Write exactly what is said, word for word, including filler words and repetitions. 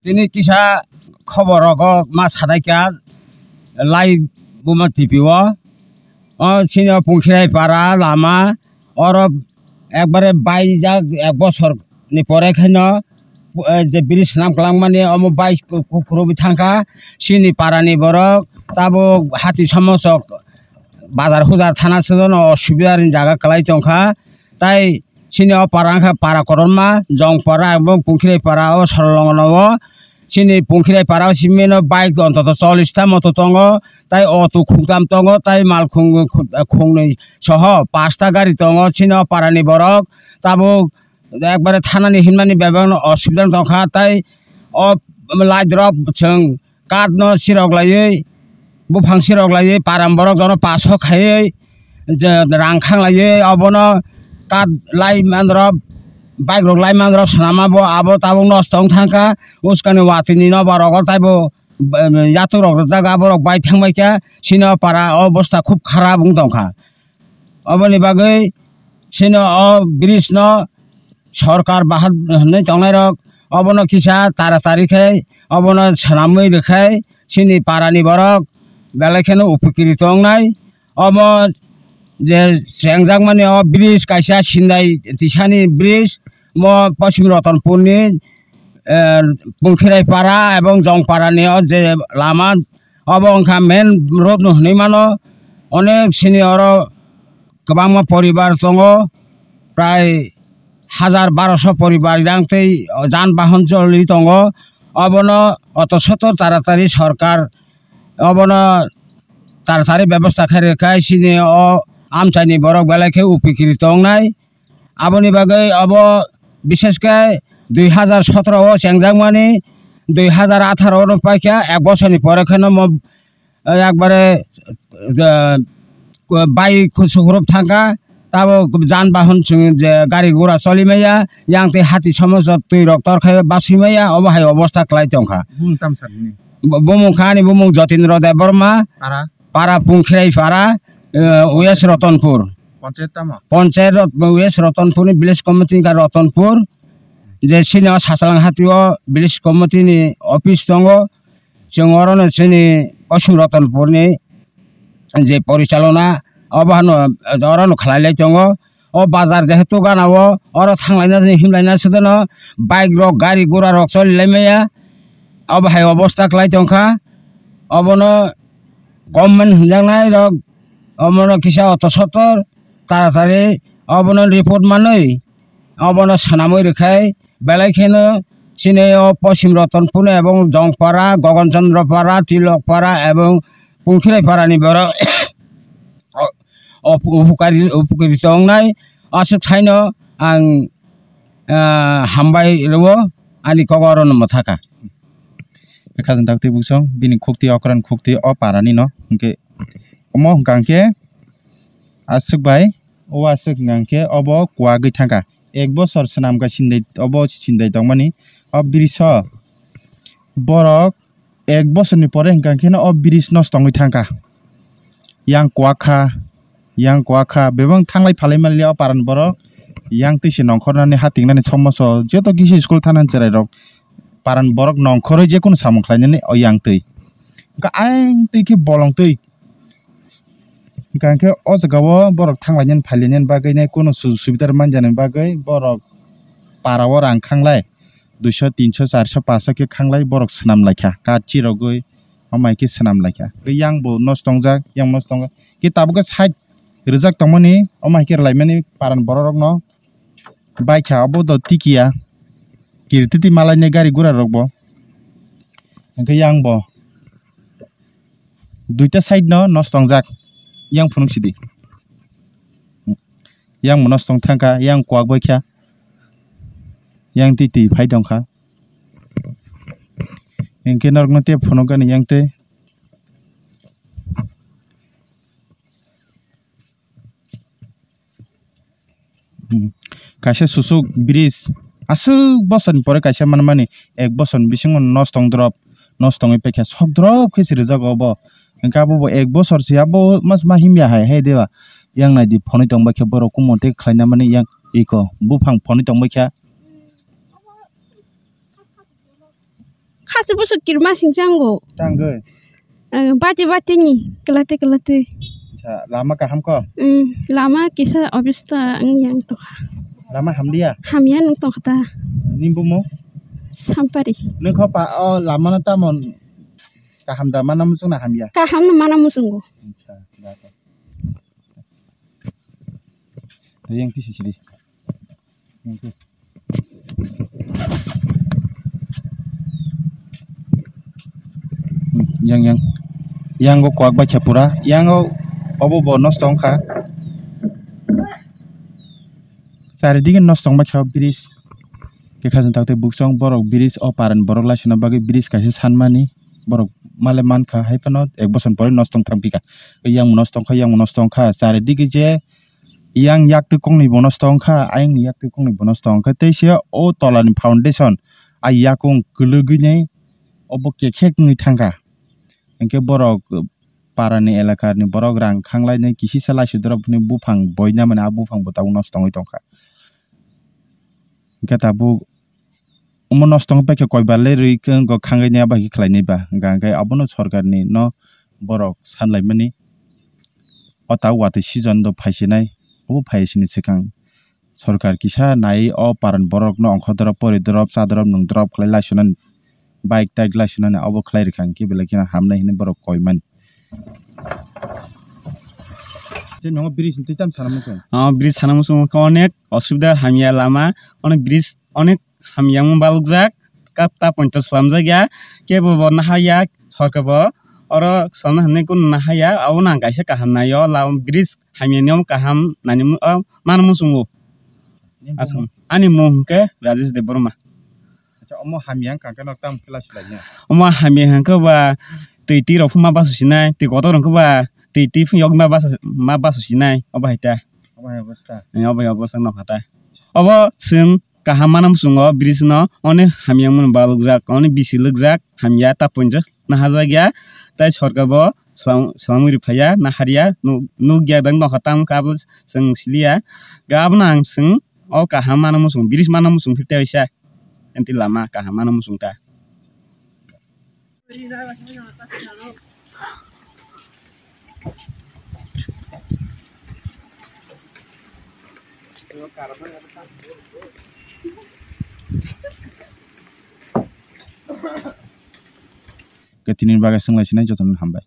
Tini kisa khobor rogo ma sanai kha, live buma T V o. O chini o Pungkhirai para lama, oro ekbare baijak, ek bosor ni pore khaino, eh, je bridge swnam kwlangmani omo bai ku-, ku-, kurubi thangkha. Chini para ni borok tabuk hati somosok bazar hujar thana se jono osubida ni jaga kwlai tongkha. Tai chini o para wngkha para kotorma, Jong para ebong Pungkhirai para o Sorolongono o. Chini Pungkhirai para o simi no bike ontoto chollish ta moto tongo, tai auto khungtam tongo, tai mal khung-, khung-, khungnwi soho pasta gari tongo. Chini o para ni borok tabuk ekbare thana ni hinmani bebak no osubida tongkha, tai o light rok chwng kath no sirok laiwi, buphang sirok laiwi, param borok jono paso khaiwi, je rang khang laiwi, obono kath lai manrok, bike rok lai manrok swnama bo abo tabuk nosto wng thangkha. Uskani watwi ni nobar rogo taibo, eh, yatuk rok rijak, aborok bai thang bai kha. Chini o para o obostha khub kharap wng tongkha. Oboni bagwi chini o bridge no sorkar bahat hwnwi tongnairok obono kisa taratari khe obono swnamwi rwkhai chini parani borok belai kheno upokirito wngnai. Omo je chengjakmani o bridge kaisa Sindai tisani bridge, mo Poschim Ratanpurni, eh, Pungkhirai para ebong Jongparani o je lama, obo wngkha main road no hwnwi mano. Onek sini oro kwbangma poribar tongo, prai hajar baroso poribar yang tei jan bahon choli tongo. Obono oto sotor taratari sorkar obono taratari bebosta khai rwkha, sini o amchaini borok belai khe upikiri tongnai. Aboni bagwi obo bishesh khe dui hajar sotoro o chengjakmani, dui hajar atharo no paikha, ek bosorni pore kheno mo, eh, ekbare, eh, bai kusukrop thangkha, tabo jan bahon chwng je gari gura choli maya, yang tei hati somoso twi rok tor khai basui maya, obo hai obosta kwlai tongkha. Bumung tamo sani? Bo-, bumung kha ani bumung Jotindra Debbarma, para? Para Pungkhirai para, eh, West Ratanpur. Panchayat tamo? Panchayat Rot-, West Ratanpur ni village committee ka Ratanpur. Je sini o Sasalang hati o village committee ni office tongo. Chwng oro no chini Poschim Ratanpur ni je porichalona obo hano oro no khlai lai tongo. O bazar jehetu gana o oro thang laina him laina se dono bike rok gari gura rok choli lai maya. Obo hai obosta kwlai tongkha. Obono government hwnjaknai rok omono kisa oto sotor taratari obono report manwi obono swnamwi rwkhai belai kheno chini o Poschim Ratanpur ebong Jongpara, Gogon Chandra Para, Tilok Para ebong Pungkhirai Para ni borok o, o, upukari, upukari tongnai aswk saino ang, ah, hambai rwo ani kogo oro no mwthaka. Khajang dakti buksong bini khukti okran khukti o para ni no hwnkhe omo hwnkha hwnkhe aswk bai o aswk hwnkha hwnkhe obo kuagwi thangkha ek bosor swnam kha sindai obo sindai tongmani o bridge o borok ek bosorni pore hwnkha hwnkhe no o bridge nosto wngwi thangkha yang kuak kha yang kuak kha bebak thanglai phalai manliya o parani borok yang twi se nongkhornani hatingnani somoso joto kisi school thanani chwrairok parani borok nongkhorwi jekunu samung khlainani o yang twi. Hwnkhe ayang twi khe bolong twi. Hwnkhe o jaga o borok thanglainani phailainani bagwi nai kunu sujuk subida manjani bagwi borok para o rang khanglai duiso tinso charso paso khe khanglai borok swnam laikha kachi rogwi o mai khe swnam laikha. Tei yang bo nosto wngjak yang nosto wngjak khe tabuk khe side rijak tongmani o mai khe rwlaimani parani borok rokno. Baikha obo do tikiya. Kiri titi malainai gari gura rok bo. Hwnkhe yang bo duita side no nosto wngjak. Yang phunuk sidi. Yang bo nosto wng thangkha, yang kuak baikha. Yang twi twi phai tongkha. Hwnkhe norokno tei phunukgani yang tei. Hmm. Kaisa susuk bridge aswk bosorni pore kaisa manmani ek bosorni bisingo nosto wng drop nosto wngwi paikha sok drop khe se rijak obo hwnkhe abo bo ek bosor se abo mas ma himya hai hai deba yang naidi phonwi tongbaikha borok kumon tei khlaina mani yang iko buphang phonwi tongbaikha. kaisa bwswk kirma singsa wngo. Tangwi. Eh, bati bati ni, kwlati kwlati. Acha, lama kaham ko? Hmm, lama kisa obista wng yang tongkha. Lama hamliya? Hamya nung tongkha ta. Ni bumung? Sampari. Nung kho pa o lama no tamon kaham da mana muchung na hamya? Kaham no mana muchungo. Acha, da to. Yang ti sisiri. Yang, yang. Yang o kwak bai khe pura. Yang o obo bo nosto wngkha. Charidigi nosto wngbai kha o bridge. Khe khajang tak tei buksong borok bridge o paran borok laisana bagwi bridge kaisa sanmani. Borok male mankha hai phano ek bosor pore nosto wng thang phika. Yang nosto wngkha, yang nosto wngkha. Charidigi je yang yaktwi kongnwi bo nosto wngkha, ayang ni yaktwi kongnwi bo nosto wngkha. Tei se o tola ni foundation a yakung kwlwgwi nai obo kekhek wngwi thangkha. Hinkhe borok para ni elakar ni borok rang khanglai nai kisisa laisudrop hinwi buphang boina mani a buphang bo tabuk nosto wngwi tongkha. Hinkhe tabuk omo nosto wngwi paikha koi bar le rwi khe wngkha khangwi nai abo hai khe khlai nai ba. Hwnkha hwnkhe abono sorkar ni no borok sanlai mani. O ta watwi season do phai sinai, obo phai sini swkang sorkar kisa nai o paran borok no ongkho drop, pori drop, cha drop, nung drop khlai laisunani, bike tak laisunani obo khlai rwkha hinkhe belai kheno hamnai hinwi borok koi mani. Tei nogo bridge ni twi tamo sana muchung? O bridge sana muchung khe onek osubida hamya lama, onek bridge onek hamya wng balukjak, kap ta ponchas slamjak ya, kebo bo nahaya, sorkar bo oro salna hinwi kunu nahaya, abono ang kaisa kaham naio, lam bridge hamya ni omo kaham nani mu-, o, mano muchungo. Nini Aswk, bumung? Ani mung hwnkhe Rajesh Debbarma. Acha, omo hamya wngkha khe no tamo khe lachi laina? Omo hamya hwnkhe ba twi twi rok phano ma basu sinai, twi kotor hwnkhe ba twi twi phano yok ma basu, ma basu sinai, obo hai ta. Obo hai obostha? Eh, obo hai obostha nokha ta. Obo chwng kaham mano muchungo bridge no, oni hamya mano balukjak, oni bisi lwkjak, hamya ta ponchas nahajak ya, tai sorkar bo slam-, slamwi rwphaiya, naharya, nuk-, nukya beng nokha tamo khe abo chwng siliya. Ga abono ang chwng o kaham mano muchung, bridge mano muchung phirte waisa, enti lama kaham mano muchung ta. Khe tini bagwi swnglaisini jotono hambai.